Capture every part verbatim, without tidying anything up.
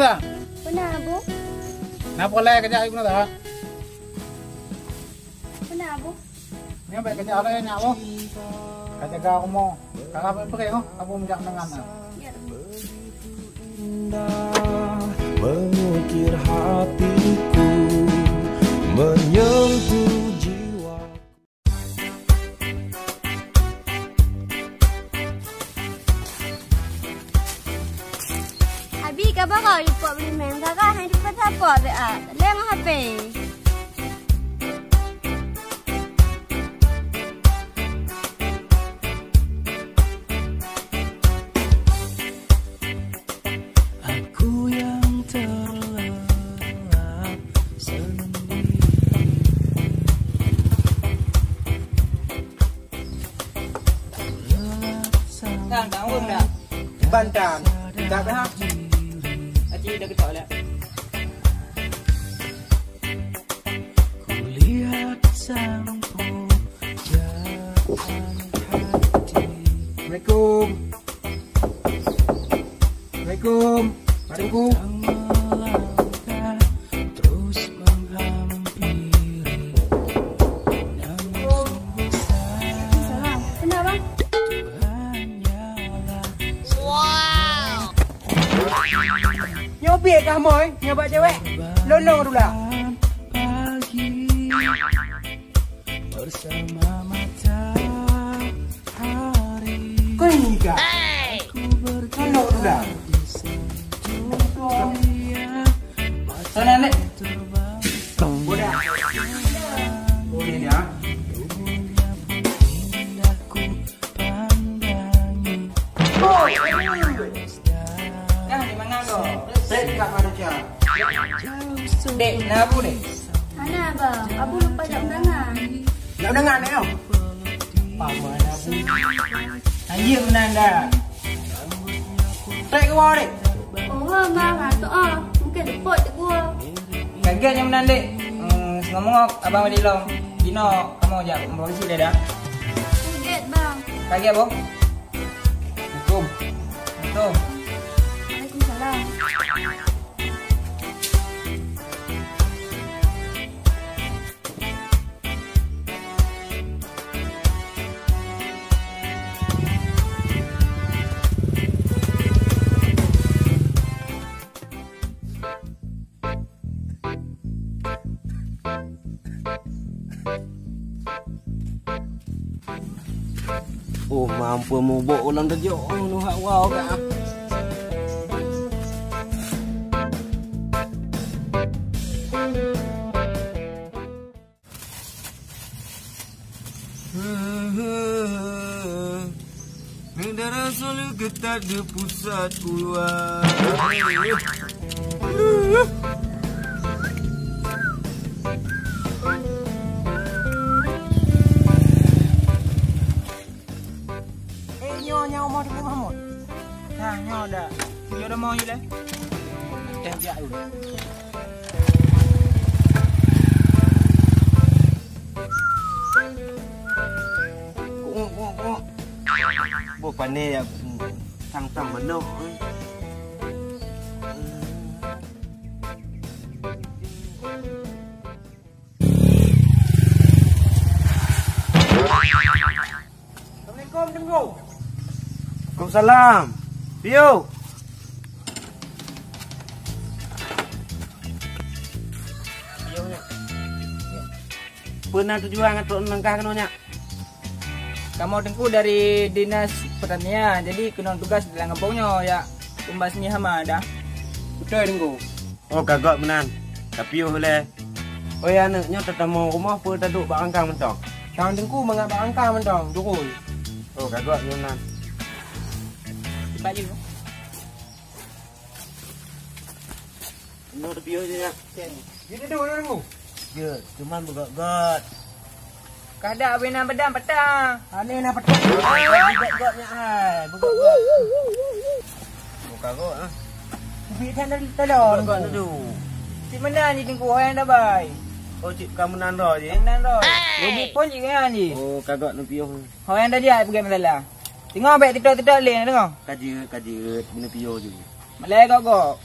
Peue na, Abu? Na peureulèe kajak ibu na. Peue na, Abu? Nyan bèk kajak lé nyak boh. Ka jaga rumoh. Ka bèk peureueng oh, Abu meujak meunangan na. Ya. Mengukir hatiku, menyentuh jiwa. Abi ka baroe jipot beulimeng, kakak hana jipot-sapot bèk ah. Leng H P. Aku yang terlelap sendiri. Tang, tang, ureueng dah. Bantan. Dah dah. Aci dah ketok lah. Kulihat sang pujaan hati. Assalamualaikum. Assalamualaikum. Pak Teungku. Waalaikumsalam. Kenapa? Nyoe biet kah, Moy? Nyoe bak cewek? Lôn-lôn dula. Bersama matahari. Kau ini kah? Lôn-lôn dula. Sana, Nek. Bodoh. Bodoh dia. Dah, di mana kau? Trek kat mana, Cia? Dek, na Abu, Dek? Hana, Bang. Abu lupa jak undangan. Jak undangan, Dek, oh? Paman Abu. Anjir meunan dah. Trek ke bawah, Dek? Oh, Bang. Hana, oh. Mungkin depot tegur. Ka gèt nyang meunan, Dek. Hmm, singoh meungoh abang bak di lom. Jinoe kamoe jak meubaroe cit lé dah. Ka gèt, Bang. Ka gèt, boh? Assalamualaikum. Assalamualaikum. Waalaikumsalam. Oh, mampu mubok ulang dejok. Oh, nuhak wow ka. Negara Solo ketat di pusat uluan. Eh, nyoe, nyoe, Mahmud, Mahmud. Nah, nyoe dah. Nyoe dah mau je lah. Dah jak dulu. Kok, kok, kok. Boh pané ya, tang-tang manok, eh. Assalamualaikum, Teungku. Waalaikumsalam. Piôh. Peue na tujuan ngon trok langkah keunoe nyak? Kamoe Teungku dari Dinas Pertanian, jadi keunoe tugas dalam gampông nyoe, ya, peumbasmi hama dah. Beutôi, Teungku. Oh, ka göt meunan. Tapiôh lé. Oi, aneuk nyoe tatamu rumoh peue taduek bak rangkang mantong? Sang Teungku mangat bak rangkang mantong, turun. Oh, ka göt meunan. Baju. Nyoe tapiôh je, nyak. Jeuet duek, Teungku. Jeuet, cuman beugöt-göt. Kada wena bedang patah. Aneh na patah. Beugöt-göt nyak hai, beugöt-göt. Buka göt, ah. Ubit that dari talon. Beugöt-göt tu. Cit meunan ji Teungku, hai nyang dabai. Oh, cit ka meunan droe ji? Ka meunan droe. Ubit pun cit nyan ji. Oh, ka göt neupiôh. Hai nyang tadi ai peugöt masalah. Teungoh bèk teutok-teutok lé, teungoh. Ka jeuet, ka jeuet, neupiôh ju. Malèe gok-gok.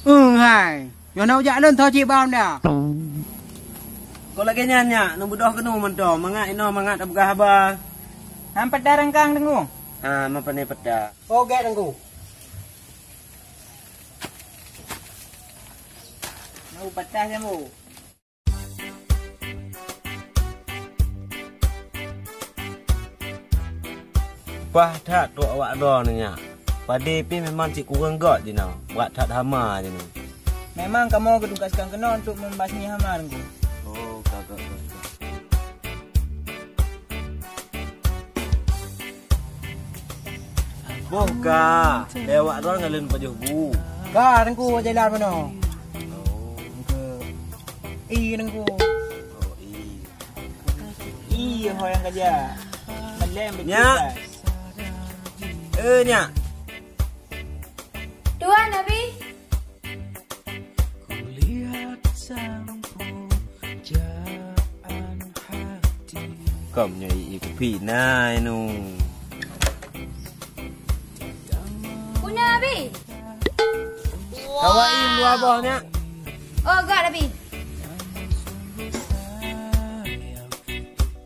Eh, hai. Nyoe na ujak lôn tho cit bak anda. Kon lagèe nyan, Nyak, neubeudôh keunoe mantong, mangat inoe mangat tapeugah haba. Han peugah rangkang, Teungku? Ha, meupané peugah. Oh, gèt, Teungku. Mau patah nyang bu. Paih that trok awak droeneuh nyan. Padé pih memang cit kureueng göt jinoe, brat that hama jinoe. Memang kamoe geutugaskan keunoe untuk membasmi hama, Teungku. Oh, ka, ka, ka, ka. Boh ka, lé awak droeneuh ngalén pajoh bu. Ka, Teungku, jalan meunoe. Oh. Teungku. Ih, Teungku. Oh, ih. Ih, ho nyang ka jak. Malém beutôi. Nyak. Eh, Nyak. Tuan, Abi. Kulihat sang pujaan hati. Kom nyoe i kupi na inu. Puna, Abi. Kawai dua boh nyak. Oh, gak, Abi.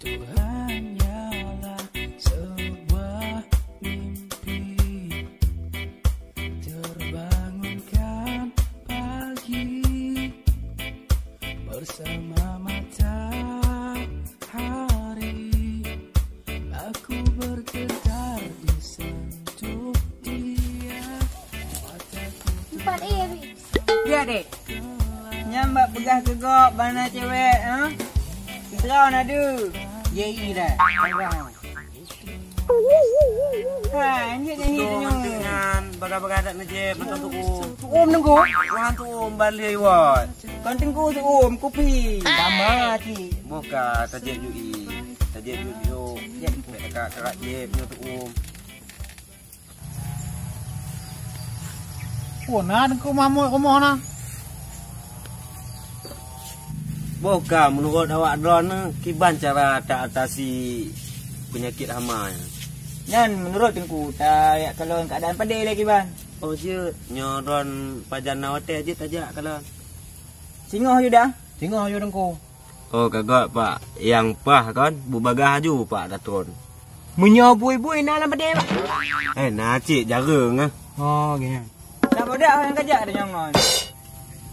Itu hanyalah sebuah mimpi. Terbangunkan pagi bersama matahari, aku bergetar di sentuh dia. Mataku. Empat, eh, Abi. Ya, Dek. Nyan bak peugah keu gob bana cewek, ha? Sidroe na deuh. Ye, i dah. Hai, anjing nyanyi tu nyoe. Nyan, bagah-bagah dak neujép, mantong tu'um. Tu'um, Teungku? Tu'um, tu'um, balhé iwat. Kon Teungku tu'um, kupi. Sama, cik. Boh ka, tajép ju i. Tajép ju, ju. Jép. Bèk ka, ka jép, nyoe tu'um. Oh, na Teungku Mahmud rumoh na. Boh ka, meunurot awak droeneuh, kiban cara ta atasi peunyakét hama nyan? Nyan meunurot Teungku, tajak kalon keuadaan padé lé kiban. Oh, jeuet. Nyoe droen pajan na watèe jeuet tajak kalon. Singoh yu dah? Singoh yu Teungku. Oh, ka göt, Pak. Nyang paih kon, beubagaih aju, Pak, tatron. Meunyoe bui-bui na lam padé, Pak? Eh, na cit jareueng, ah. Oh, geuh. Dak bodak nyang kajak tanyoe ngon.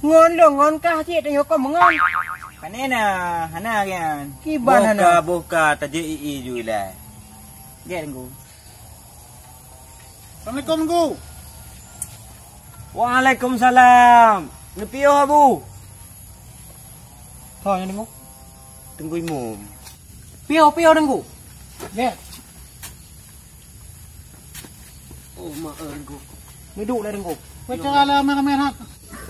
Ngon lôn, ngon kah cit tanyoe kon meungon. Pane na, hana geuh. Kiban hana. Boh ka, boh ka, tajak i-i ju ilèe. Gèt, Teungku. Assalamualaikum, Teungku. Waalaikumsalam. Neupiôh, Abu? Ho nyan, Teungku? Teungku Imum. Piôh, piôh, Teungku. Nyan. Oh, mak, eh, Teungku. Neuduek lé, Teungku. Bicara lah ramé-ramé that.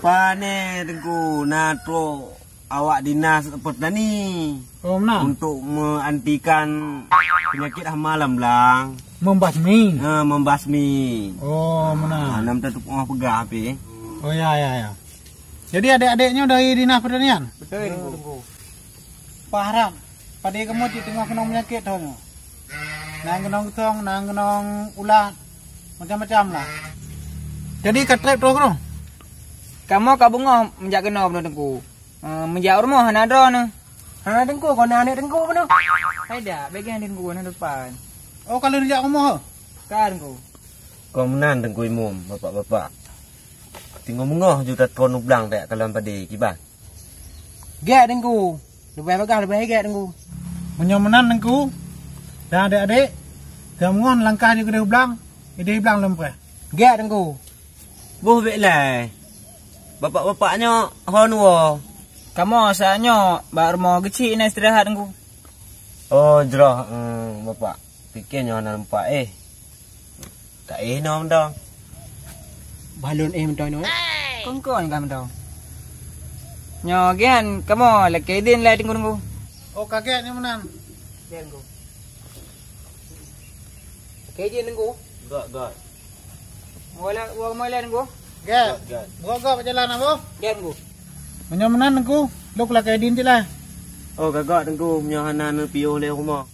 Pane, Teungku, na trok awak dinas pertani. Oh, meunan. Untuk meuantikan peunyakét hama lam blang. Membasmi. Ha, membasmi. Oh, meunan. Ha, nam tatupeue peugah pih. Oh, ya, ya, ya. Jadi adék-adék nyoe dari dinas pertanian? Beutôi, Teungku. Pahram. Padé kamoe cit teungoh keunong peunyakét thon nyoe. Nan keunong geutong, nan keunong ulat, macam-macam lah. Jadi ka trép troh keudroe? Kamoe ka beungoh meujak keunoe bunoe Teungku. Eh, meujak u rumoh hana droeneuh. Hana Teungku, kon na aneuk Teungku bunoe. Hai dak, bèk geuh Teungku, hana depan. Oh, ka lheueh neujak rumoh, heh? Ka, Teungku. Kon meunan Teungku Imum, bapak-bapak. Teungoh beungoh ju tatron u blang tajak kalon padé, kiban? Gèt, Teungku. Leubeh bagaih, leubeh gèt, Teungku. Meunyoe meunan, Teungku, dan adék-adék, tamong langkah ju keudéh u blang, idéh u blang lom preh. Gèt, Teungku. Boh bèk lé. Bapak-bapak nyoe hon woe. Kamoe saat nyoe bak rumoh geuchik na istirahat, Teungku. Oh, jroh, eh, Bapak. Pike nyoe hana leumpak, eh. Ka éh inoe mantong. Balon éh mantong inoe. Kon-kon ka mantong. Nyoe gian kamoe lakèe idin lé Teungku, Teungku. Oh, ka gèt nyoe meunan. Gèt, Teungku. Lakèe idin, Teungku. Gèt, gèt. Moe lé, moe lé, Teungku. Gèt. Gèt, gèt. Gèt, gèt, bak jalan, Abu. Gèt, Teungku. Meunyoe meunan, Teungku, lôn lakèe idin cit lé. Oh, ka gèt, Teungku, meunyoe hana neupiôh lé rumoh.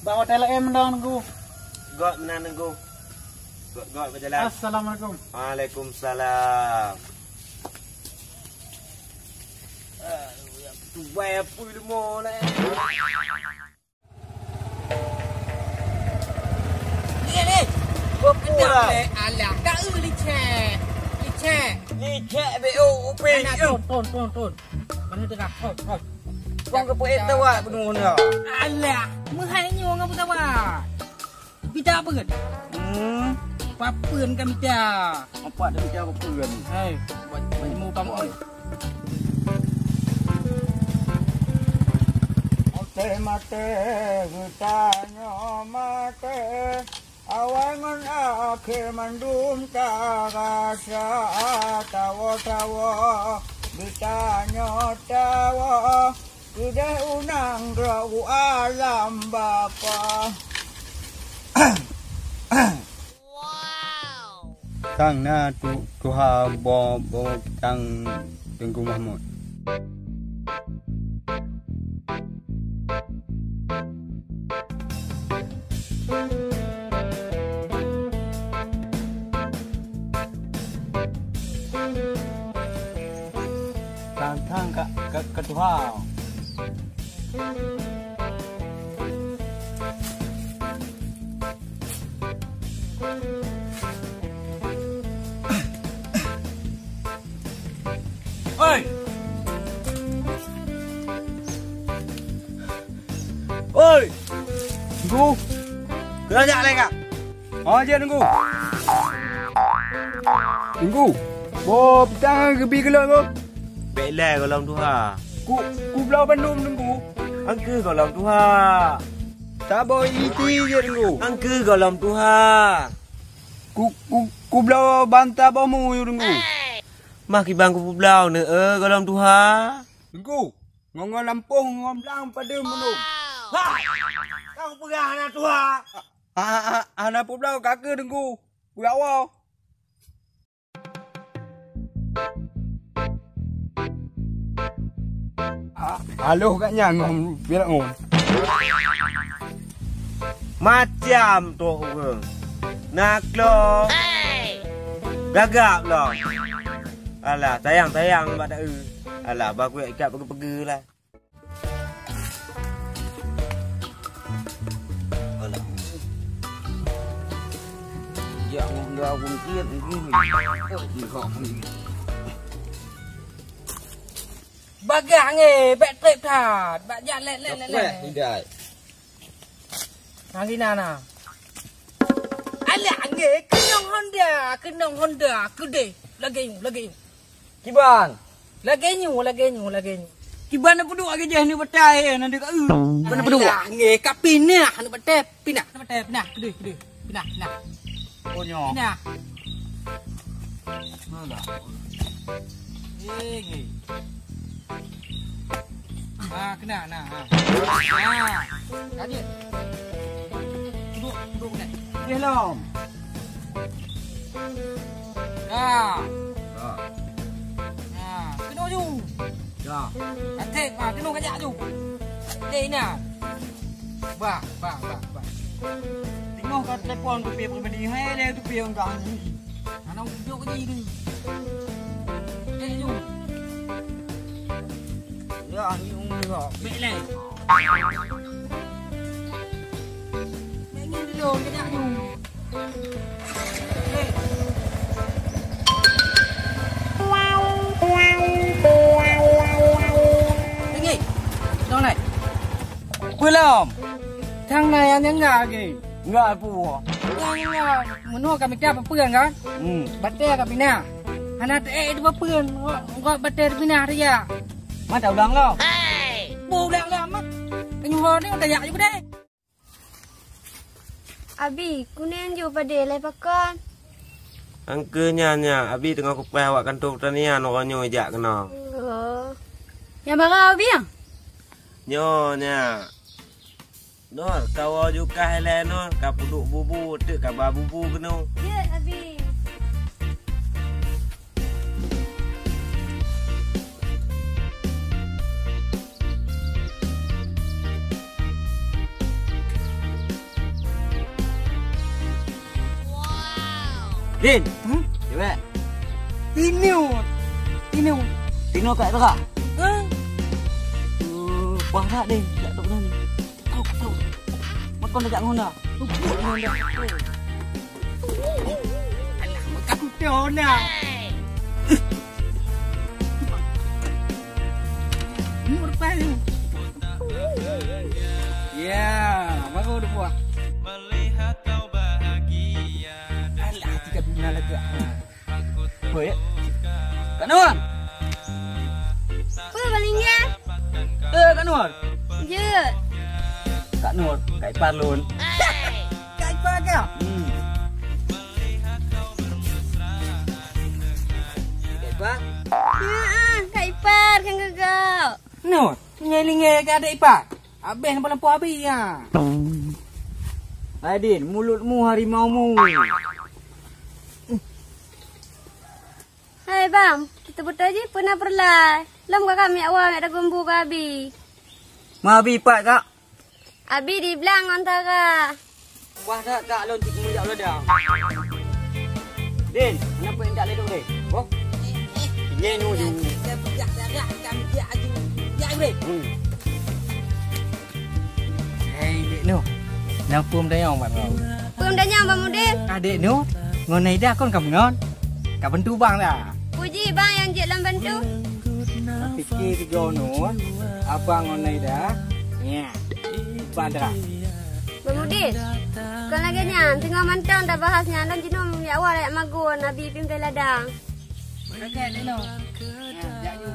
Bak watèe laén mantong, Teungku. Gèt meunan, Teungku. Gèt, gèt, bak jalan. Assalamualaikum. Waalaikumsalam. Tubai apui leumo lé. Ni, ni. Betul lah. Alah, tak eu licek. Licek. Licek be, oh, upin. Anak, tun, tun, tun, tun. Mana tengah? Tun, tun. Buang ke peuet tawak penuh dah. Alah, meuhai nyoe ngon peutawak. Mita peue? Hmm. Papeuen ka mita. Apa dah mita papeuen? Hai, buat, buat ilmu kamu, oi. Maté, maté, geutanyoe maté. Awai ngon akhé mandum tarasa. Tawoe, tawoe, geutanyoe tawoe. Keudeh u nanggroe u alam Bapa. Sang na tu tuha bo, bo tang Teungku Mahmud. Tang-tang ka, ka, ka tuha. Oi! Oi! Teungku! Keuneuk jak lé kah? Oh, jeuet Teungku. Teungku, boh pisang geubi keu lôn, Teungku. Bèk lé gohlom tuha. Ku, kubloe bandum, Teungku. Angkeu gohlom tuha. Saboh iti jeuet, Teungku. Angkeu gohlom tuha. Ku, ku, kubloe ban saboh mu, Teungku. Mah kiban kupubloe neueu gohlom tuha. Teungku, ngon-ngon lampôh ngon blang padum bandum. Ha! Kau peugah hana tuha. Ha, ha, ha, hana peubloe ka keuh Teungku. Peue awai. Ha, aloh kat nyan ngon Firaun. Macam toh ureueng. Na klo. Gagak lom. Alah, sayang-sayang bak taeu. Alah, bah kuek ikat peugeu-peugeu lah. Alah. Jak ngon dua bungkit ni. Oh, ni kok ni. Bagah nge, bèk trép that. Bak jak lét, lét, lét, lét. Hidai. Nang Rina na. Alah nge, keunong Honda, keunong Honda, keudeh. Lagèe nyoe, lagèe nyoe. Kiban. Lagèe nyoe, lagèe nyoe, lagèe nyoe. Kiban na peuduek lagèe jih ni batai, eh, nanti ka, eh. Kiban na peuduek. Alah, nge, ka pinah, aneuk batai, pinah. Aneuk batai, pinah, keudeh, keudeh. Pinah, pinah. Oh, nyoe. Pinah. Alah. Eh, nge. Ha, keunan, nah, ha. Ha. Lanjut. Duduk, duduk, duduk. Okey, lom. Ha. Ha. Ha, keunoe ju. Ya. Katek, ha, keunoe kajak ju. Deh, nah. Bah, bah, bah, bah. Tengok ka telepon tu pih pribadi. Hai, leh tu pih orang kau ni. Anak ujuk je tu. Eh, ju. Ya, ni umi kau. Bek leh. Bek ni dulu, kejap ju. Eh. Tinggi. Dong lai. Belum. Tang na nyang nyan lagi. Enggak, Pu. Nyang nyan. Meunoe ka mita peue-peue kan? Hmm. Batèe ka pinah. Hana teuék teupeue-peue. Ngon batèe teupeue pinah raya. Mata ulang lo. Hei! Beu ulang lo amat. Keunyuhon ni udah yak juga deh. Abi, kuneng ju padé lé pakon? Angkeu nyan, nyan, Abi teungoh kupreh awak kantô peutanian uroe nyoe jak keunoe. Oh. Nyang bara Abi, ah? Nyoe, nyan. Nor, kawoe ju kah ilèe Nor, ka peuduek bubu, teuk ka ba bubu keunoe. Jeuet, Abi. Din. Hmm? Cewek. Tinoe. Tinoe. Tinoe kat tengah. Hah? Wah, rak deh, jak dok nan. Tahu, tahu. Makon dah jak ngon dah. Tupuk ngon dah. Alah, makan tu dah. Nur pai. Ya, baru dua buah. Alah, tiga bulan lagi. Hoi. Kak Nur. Peue, Bang Linggih? Eh, Kak Nur. Jeuet. Kak Nur, Kak Ipar lôn. Kak Ipar kah? Hmm. Kak Ipar? Heeh, Kak Ipar kan geugok. Nur, nyan Linggih keu adék Ipar. Abéh na peulampu abi, ya. Hai Din, mulutmu harimaumu. Hai Bang, kita beutôi jih peue na peureulai. Lom ka kami awai nak dagumbu keu abi. Ma abi pat, Kak? Abi di blang ngon Tara. Wah, that, Kak, lôn cit meujak u ladang. Din, kenapa indak ledok deh? Boh? Nyen nu ju. Hmm. Hei, Dek Nu. Nang peue meutanyong bak droe? Peue meutanyong, Bang Mudin? Ah, Dek Nu, ngon Naida kon ka meungon? Ka bantu bang dah? Puji bang nyang jeuet lom bantu. Pike sigoe nu, abang ngon Naida. Nya. Bang dah. Bang Mudin, kon lagèe nyan, teungoh mantong tabahas nyan, lôn jinoe jak awai jak magun, abi pimpén ladang. Oke, Dek Nu. Nah, jak ju.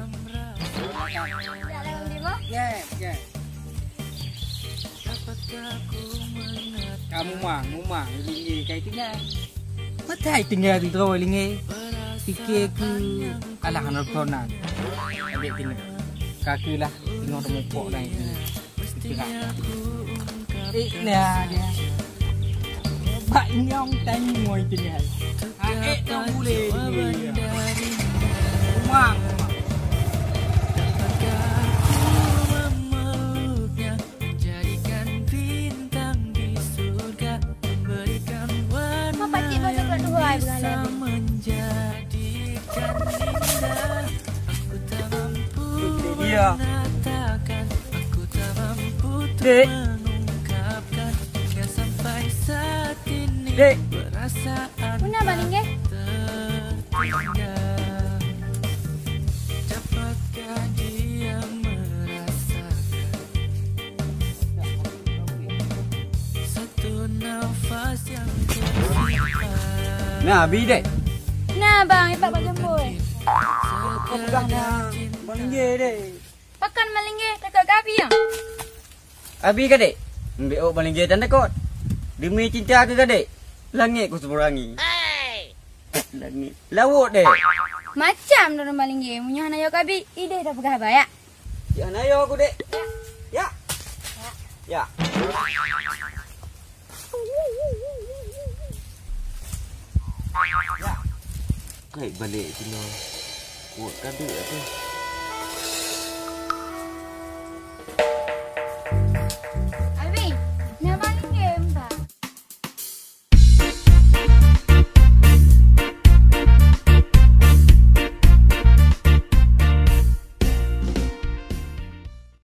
Jak lewat di bawah? Oke, oke. Ka mumang, mumang, Linggih kai tinggai. Matai tinggai di droe Linggih. Pike keu alah aneuk dronan. Adék tinggai. Ka keulah, teungoh teumupok dan itu. Istirahat. Eh, nah, dia. Bak nyong tanyong tinggai. Ah, eh, tong bulèh tinggai. Mumang, mumang. Ma pakcik bawa coklat dua ai beurangkat. Iya. Dek. Dek. Peue na, Bang Linggih? Na, bi deh. Na, Bang, ipak bak jambôi. Kau peugah na, Bang Linggih deh. Pakon Bang Linggih, takot keu abi, ya? Abi ka dek? Mbek ôk Bang Linggih tan takot. Demi cinta keu ka dek, langét ku seuberangi. Langét. Lawôt dek. Macam droeneuh Bang Linggih, meunyoe hana yo keu abi, ideh dah peugah haba, ya? Ya, hana yo ku dek. Ya. Ya. Ya. Kai balek sinoe. Kuat ka dek aku.